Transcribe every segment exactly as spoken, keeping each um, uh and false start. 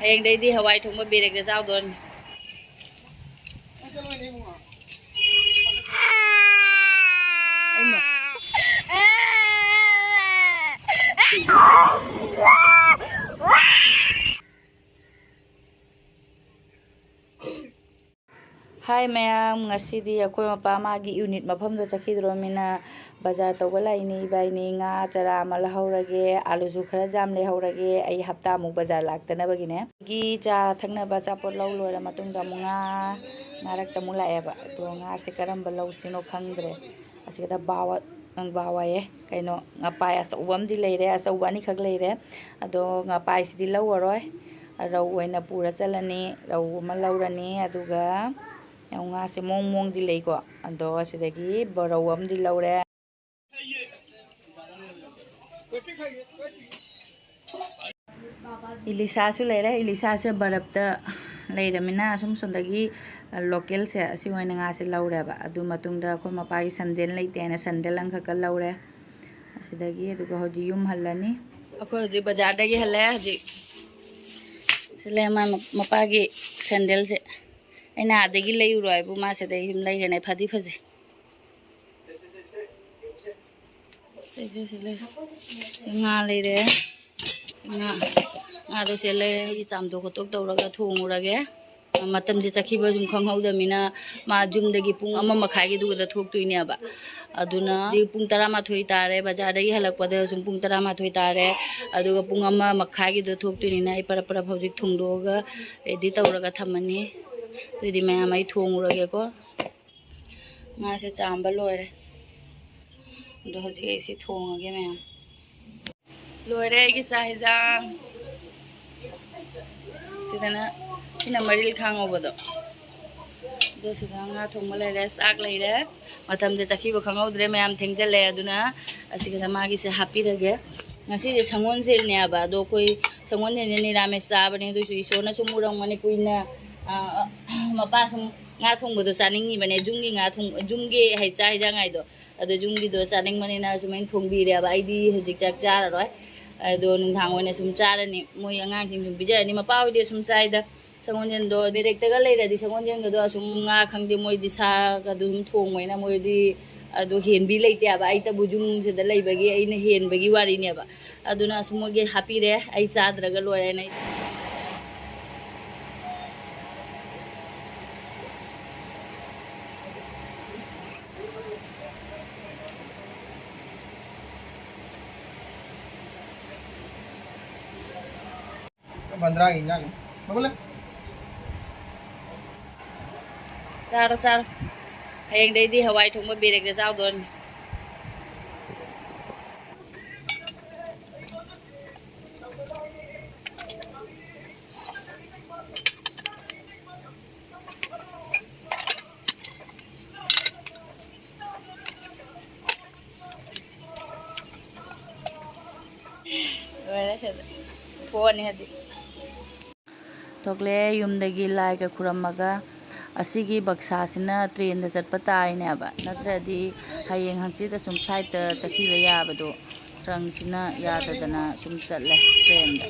ꯍꯌꯦꯡꯗꯩꯗꯤ ꯍꯋꯥꯏ ꯊꯣꯡꯕ ꯕꯦꯔꯦꯛꯇ ꯆꯥꯎꯗꯣꯏꯅꯤ꯫ ꯍꯥꯏ ꯃꯌꯥꯝ, ꯉꯁꯤꯗꯤ ꯑꯩꯈꯣꯏ ꯃꯄꯥ ꯃꯥꯒꯤ ꯌꯨꯅꯤꯠ ꯃꯐꯝꯗꯣ ꯆꯠꯈꯤꯗ꯭ꯔꯣꯃꯤꯅ ꯕꯖꯥꯔ ꯇꯧꯕ ꯂꯥꯛꯏꯅꯦ ꯏꯕꯥꯏꯅꯤ꯫ ꯉꯥ ꯆꯔꯥ ꯑꯃ ꯂꯧꯍꯧꯔꯒꯦ, ꯑꯥꯂꯨꯁꯨ ꯈꯔ ꯖꯥꯝ ꯂꯩꯍꯧꯔꯒꯦ, ꯑꯩ ꯍꯞꯇꯥꯃꯨꯛ ꯕꯖꯥꯔ ꯂꯥꯛꯇꯅꯕꯒꯤꯅꯦ꯫ ꯒꯤ ꯆꯥ ꯊꯛꯅꯕ ꯑꯆꯥꯄꯣꯠ ꯂꯧ ꯂꯣꯏꯔ ꯃꯇꯨꯡꯗ ꯑꯃꯨꯛ ꯉꯥ ꯃꯔꯛꯇ ꯑꯃꯨꯛ ꯂꯥꯛꯑꯦꯕ꯫ ꯑꯗꯣ ꯉꯥꯁꯦ ꯀꯔꯝꯕ ꯂꯧꯁꯤꯅꯣ ꯈꯪꯗ꯭ꯔꯦ꯫ ꯑꯁꯤꯗ ꯕꯥꯋꯥ, ꯕꯥꯋꯥꯌꯦ, ꯀꯩꯅꯣ, ꯉꯄꯥꯏ ꯑꯆꯧꯕ ꯑꯃꯗꯤ ꯂꯩꯔꯦ, ꯑꯆꯧꯕ ꯑꯅꯤꯈꯛ ꯂꯩꯔꯦ꯫ ꯑꯗꯣ ꯉꯄꯥꯏꯁꯤꯗꯤ ꯂꯧꯔꯔꯣꯏ, ꯔꯧ ꯑꯣꯏꯅ ꯄꯨꯔ ꯆꯠꯂꯅꯤ꯫ ꯔꯧ ꯑꯃ ꯂꯧꯔꯅꯤ, ꯑꯗꯨꯒ ꯌꯥꯝ ꯉꯥꯁꯦ ꯃꯑꯣꯡ ꯃꯑꯣꯡꯗꯤ ꯂꯩꯀꯣ꯫ ꯑꯗꯣ ꯑꯁꯤꯗꯒꯤ ꯕꯣꯔꯧ ꯑꯃꯗꯤ ꯂꯧꯔꯦ꯫ ꯏꯂꯤꯁꯥꯁꯨ ꯂꯩꯔꯦ꯫ ꯏꯂꯤꯁꯥꯁꯦ ꯕꯔꯞꯇ ꯂꯩꯔꯃꯤꯅ ꯑꯁꯨꯝ ꯁꯣꯝꯗꯒꯤ ꯂꯣꯀꯦꯜꯁꯦ ꯑꯁꯤ ꯑꯣꯏꯅ ꯉꯥꯁꯦ ꯂꯧꯔꯦꯕ꯫ ꯑꯗꯨ ꯃꯇꯨꯡꯗ ꯑꯩꯈꯣꯏ ꯃꯄꯥꯒꯤ ꯁꯟꯗꯦꯜ ꯂꯩꯇꯦꯅ ꯁꯟꯗꯦꯜ ꯑꯃꯈꯛꯀ ꯂꯧꯔꯦ꯫ ꯑꯁꯤꯗꯒꯤ ꯑꯗꯨꯒ ꯍꯧꯖꯤꯛ ꯌꯨꯝ ꯍꯜꯂꯅꯤ꯫ ꯑꯩꯈꯣꯏ ꯍꯧꯖꯤꯛ ꯕꯖꯥꯔꯗꯒꯤ ꯍꯜꯂꯛꯑꯦ꯫ ꯍꯧꯖꯤꯛ ꯁꯤ ꯂꯩ ꯃꯥ ꯃꯄꯥꯒꯤ ꯁꯦꯟꯗꯜꯁꯦ꯫ ꯑꯩꯅ ꯑꯥꯗꯒꯤ ꯂꯩꯔꯨꯔꯣ ꯍꯥꯏꯕꯨ ꯃꯥ ꯁꯤꯗꯩ ꯁꯨꯝ ꯂꯩꯈ꯭ꯔꯦꯅꯦ꯫ ꯐꯗꯤ ꯐꯖꯩ꯫ ꯁꯤ ꯉꯥ ꯂꯩꯔꯦ꯫ ꯉꯥ, ꯉꯥꯗꯣ ꯁꯤ ꯂꯩꯔꯦ꯫ ꯑꯩ ꯆꯥꯝꯊꯣꯛ ꯈꯣꯠꯇꯣꯛ ꯇꯧꯔꯒ ꯊꯣꯡꯉꯨꯔꯒꯦ꯫ ꯃꯇꯝꯁꯦ ꯆꯠꯈꯤꯕ ꯁꯨꯝ ꯈꯪꯍꯧꯗꯕꯅꯤꯅ ꯃꯥ ꯌꯨꯝꯗꯒꯤ ꯄꯨꯡ ꯑꯃ ꯃꯈꯥꯏꯒꯤꯗꯨꯒꯗ ꯊꯣꯛꯇꯣꯏꯅꯦꯕ꯫ ꯑꯗꯨꯅ ꯍꯧꯖꯤꯛ ꯄꯨꯡ ꯇꯔꯥꯃꯥꯊꯣꯏ ꯇꯥꯔꯦ꯫ ꯕꯖꯥꯔꯗꯒꯤ ꯍꯜꯂꯛꯄꯗ ꯁꯨꯝ ꯄꯨꯡ ꯇꯔꯥꯃꯥꯊꯣꯏ ꯇꯥꯔꯦ꯫ ꯑꯗꯨꯒ ꯄꯨꯡ ꯑꯃ ꯃꯈꯥꯏꯒꯤꯗꯣ ꯊꯣꯛꯇꯣꯏꯅꯤꯅ ꯑꯩ ꯄꯔꯞ ꯄꯔꯞ ꯍꯧꯖꯤꯛ ꯊꯣꯡꯗꯣꯛꯑꯒ ꯔꯦꯗꯤ ꯇꯧꯔꯒ ꯊꯝꯃꯅꯤ꯫ ꯑꯗꯨꯗꯤ ꯃꯌꯥꯝ ꯑꯩ ꯊꯣꯡꯉꯨꯔꯒꯦꯀꯣ꯫ ꯉꯥꯁꯦ ꯆꯥꯝꯕ ꯂꯣꯏꯔꯦ꯫ ꯑꯗꯣ ꯍꯧꯖꯤꯛ ꯑꯩ ꯁꯤ ꯊꯣꯡꯉꯒꯦ ꯃꯌꯥꯝ꯫ ꯂꯣꯏꯔꯦ ꯑꯩꯒꯤ ꯆꯥꯛ ꯍꯦꯟꯖꯥꯡ꯫ ꯁꯤꯗꯅ ꯁꯤꯅ ꯃꯔꯤꯜ ꯈꯥ ꯉꯧꯕꯗꯣ꯫ ꯑꯗꯣ ꯁꯤꯗ ꯉꯥ ꯊꯣꯡꯕ ꯂꯩꯔꯦ, ꯆꯥꯛ ꯂꯩꯔꯦ꯫ ꯃꯇꯝꯁꯦ ꯆꯠꯈꯤꯕ ꯈꯪꯍꯧꯗ꯭ꯔꯦ, ꯃꯌꯥꯝ ꯊꯦꯡꯖꯜꯂꯦ꯫ ꯑꯗꯨꯅ ꯑꯁꯤꯒꯤꯗ ꯃꯥꯒꯤꯁꯦ ꯍꯥꯞꯄꯤꯔꯒꯦ꯫ ꯉꯁꯤꯁꯦ ꯁꯪꯒꯣꯜꯁꯦꯜꯅꯦꯕ꯫ ꯑꯗꯣ ꯑꯩꯈꯣꯏ ꯁꯪꯒꯣꯜꯁꯦꯜꯁꯦ ꯅꯤꯔꯥꯃꯤꯁ ꯆꯥꯕꯅꯦ꯫ ꯑꯗꯨꯏꯁꯨ ꯏꯁꯣꯔꯅ ꯁꯨꯝ ꯎꯔꯝꯒꯅꯤ ꯀꯨꯏꯅ, ꯑ, ꯃꯄꯥ ꯁꯨꯝ ꯉꯥ ꯊꯣꯡꯕꯗꯣ ꯆꯥꯅꯤꯡꯉꯤꯕꯅꯦ꯫ ꯌꯨꯝꯒꯤ ꯉꯥ ꯊꯣꯡ-, ꯌꯨꯝꯒꯤ ꯍꯩ-, ꯆꯥꯛ ꯍꯩꯖꯥꯡ ꯍꯥꯏꯗꯣ꯫ ꯑꯗꯣ ꯌꯨꯝꯒꯤꯗꯣ ꯆꯥꯅꯤꯡꯕꯅꯤꯅ ꯁꯨꯃꯥꯏꯅ ꯊꯣꯡꯕꯤꯔꯦꯕ꯫ ꯑꯩꯗꯤ ꯍꯧꯖꯤꯛ ꯆꯥꯛ ꯆꯥꯔꯔꯣꯏ꯫ ꯑꯗꯣ ꯅꯨꯡꯗꯥꯡ ꯑꯣꯏꯅ ꯁꯨꯝ ꯆꯥꯔꯅꯤ꯫ ꯃꯣꯏ ꯑꯉꯥꯡꯁꯤꯡ ꯁꯨꯝ ꯄꯤꯖꯔꯅꯤ꯫ ꯃꯄꯥ ꯍꯣꯏꯗꯤ ꯁꯨꯝ ꯆꯥꯏꯗ꯫ ꯁꯪꯒꯣꯜꯁꯦꯟꯗꯣ ꯕꯦꯔꯦꯛꯇꯒ ꯂꯩꯔꯗꯤ ꯁꯪꯒꯣꯜꯁꯦꯟꯒꯗꯣ ꯑꯁꯨꯝ ꯉꯥ ꯈꯪꯗꯦ, ꯃꯣꯏꯗꯤ ꯁꯥꯒ ꯑꯗꯨꯝ ꯊꯣꯡꯕꯅꯤꯅ ꯃꯣꯏꯗꯤ ꯑꯗꯣ ꯍꯦꯟꯕꯤ ꯂꯩꯇꯦ ꯍꯥꯏꯕ꯫ ꯑꯩꯇꯕꯨ ꯌꯨꯝꯁꯤꯗ ꯂꯩꯕꯒꯤ ꯑꯩꯅ ꯍꯦꯟꯕꯒꯤ ꯋꯥꯔꯤꯅꯦꯕ꯫ ꯑꯗꯨꯅ ꯑꯁꯨꯝ ꯃꯣꯏꯒꯤ ꯍꯥꯞꯄꯤꯔꯦ, ꯑꯩ ꯆꯥꯗ꯭ꯔꯒ ꯂꯣꯏꯔꯦꯅ꯫ ꯆꯥꯔꯣ, ꯆꯥꯔꯣ꯫ ꯍꯌꯦꯡꯗꯩꯗꯤ ꯍꯋꯥꯏ ꯊꯣꯡꯕ ꯕꯦꯔꯦꯛꯇ ꯆꯥꯎꯗꯣꯔꯅꯤ꯫ ꯂꯣꯏꯔꯦ ꯁꯤꯗ꯫ ꯊꯣꯛꯑꯅꯤ ꯍꯧꯖꯤꯛ꯫ ꯊꯣꯛꯂꯛꯑꯦ ꯌꯨꯝꯗꯒꯤ ꯂꯥꯏꯒ ꯈꯨꯔꯝꯃꯒ꯫ ꯑꯁꯤꯒꯤ ꯕꯛꯁꯥꯁꯤꯅ ꯇ꯭ꯔꯦꯟꯗ ꯆꯠꯄ ꯇꯥꯏꯅꯦꯕ, ꯅꯠꯇ꯭ꯔꯗꯤ ꯍꯌꯦꯡ ꯍꯪꯆꯤꯠ ꯑꯁꯨꯝ ꯐ꯭ꯂꯥꯏꯠꯇ ꯆꯠꯈꯤꯕ ꯌꯥꯕꯗꯣ꯫ ꯇ꯭ꯔꯪꯁꯤꯅ ꯌꯥꯗꯗꯅ ꯁꯨꯝ ꯆꯠꯂꯦ ꯇ꯭ꯔꯦꯟꯗ꯫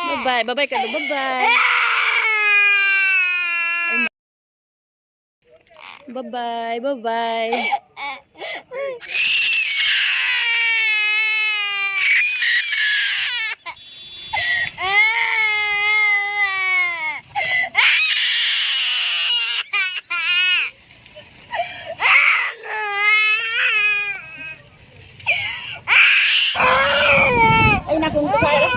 Bye bye, bye bye ka, bye bye. Bye bye, bye bye. ꯑꯩ ꯅꯥꯀꯣꯡ ꯇꯨꯈꯥꯏꯔꯦ꯫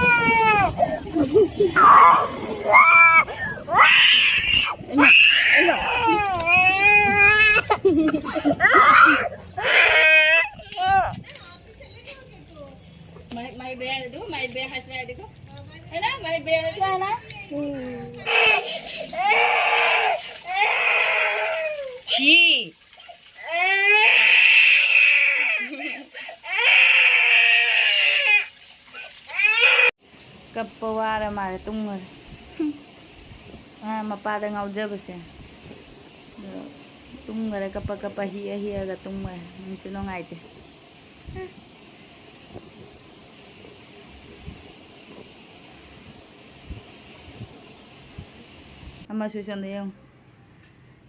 ꯃꯥꯜꯂꯦ, ꯇꯨꯝꯈꯔꯦ꯫ ꯃꯥ ꯃꯄꯥꯗ ꯉꯥꯎꯖꯕꯁꯦ꯫ ꯑꯗꯣ ꯇꯨꯝꯈꯔꯦ, ꯀꯞꯄ ꯀꯞꯄ ꯍꯤꯛꯑ ꯍꯤꯛꯑꯒ ꯇꯨꯝꯈꯔꯦ꯫ ꯅꯨꯡꯁꯨ ꯅꯨꯡꯉꯥꯏꯇꯦ꯫ ꯑꯃꯁꯨ ꯁꯣꯝꯗ ꯌꯦꯡꯉꯨ꯫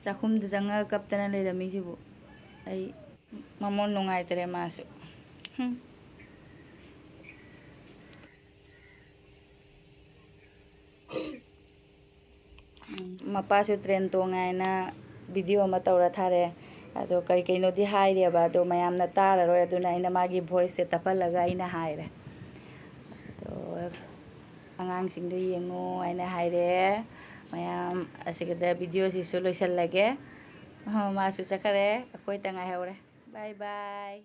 ꯆꯥꯛꯈꯨꯝꯗ ꯆꯪꯉꯒ ꯀꯞꯇꯅ ꯂꯩꯔꯝꯃꯤꯁꯤꯕꯨ꯫ ꯑꯩ ꯃꯃꯣꯟ ꯅꯨꯡꯉꯥꯏꯇꯔꯦ ꯃꯥꯁꯨ꯫ ꯍꯨꯝ꯫ ꯎꯝ, ꯃꯄꯥꯁꯨ train ꯇꯣꯡꯉꯦ ꯍꯥꯏꯅ video ꯑꯃ ꯇꯧꯔ ꯊꯥꯔꯛꯑꯦ꯫ ꯑꯗꯣ ꯀꯔꯤ ꯀꯩꯅꯣꯗꯤ ꯍꯥꯏꯔꯦꯕ, ꯑꯗꯣ ꯃꯌꯥꯝꯅ ꯇꯥꯔꯔꯣꯏ, ꯑꯗꯨꯅ ꯑꯩꯅ ꯃꯥꯒꯤ voiceꯁꯦ ꯇꯞꯍꯜꯂꯒ ꯑꯩꯅ ꯍꯥꯏꯔꯦ꯫ ꯑꯗꯣ ꯑꯉꯥꯡꯁꯤꯡꯗꯣ ꯌꯦꯡꯉꯣ ꯍꯥꯏꯅ ꯍꯥꯏꯔꯦ꯫ ꯃꯌꯥꯝ ꯑꯁꯤꯒꯤꯗ videoꯁꯤꯁꯨ ꯂꯣꯏꯁꯤꯜꯂꯒꯦ꯫ ꯑꯍ, ꯃꯥꯁꯨ ꯆꯠꯈꯔꯦ, ꯑꯩꯈꯣꯏꯇ ꯉꯥꯏꯍꯧꯔꯦ꯫ Bye bye꯫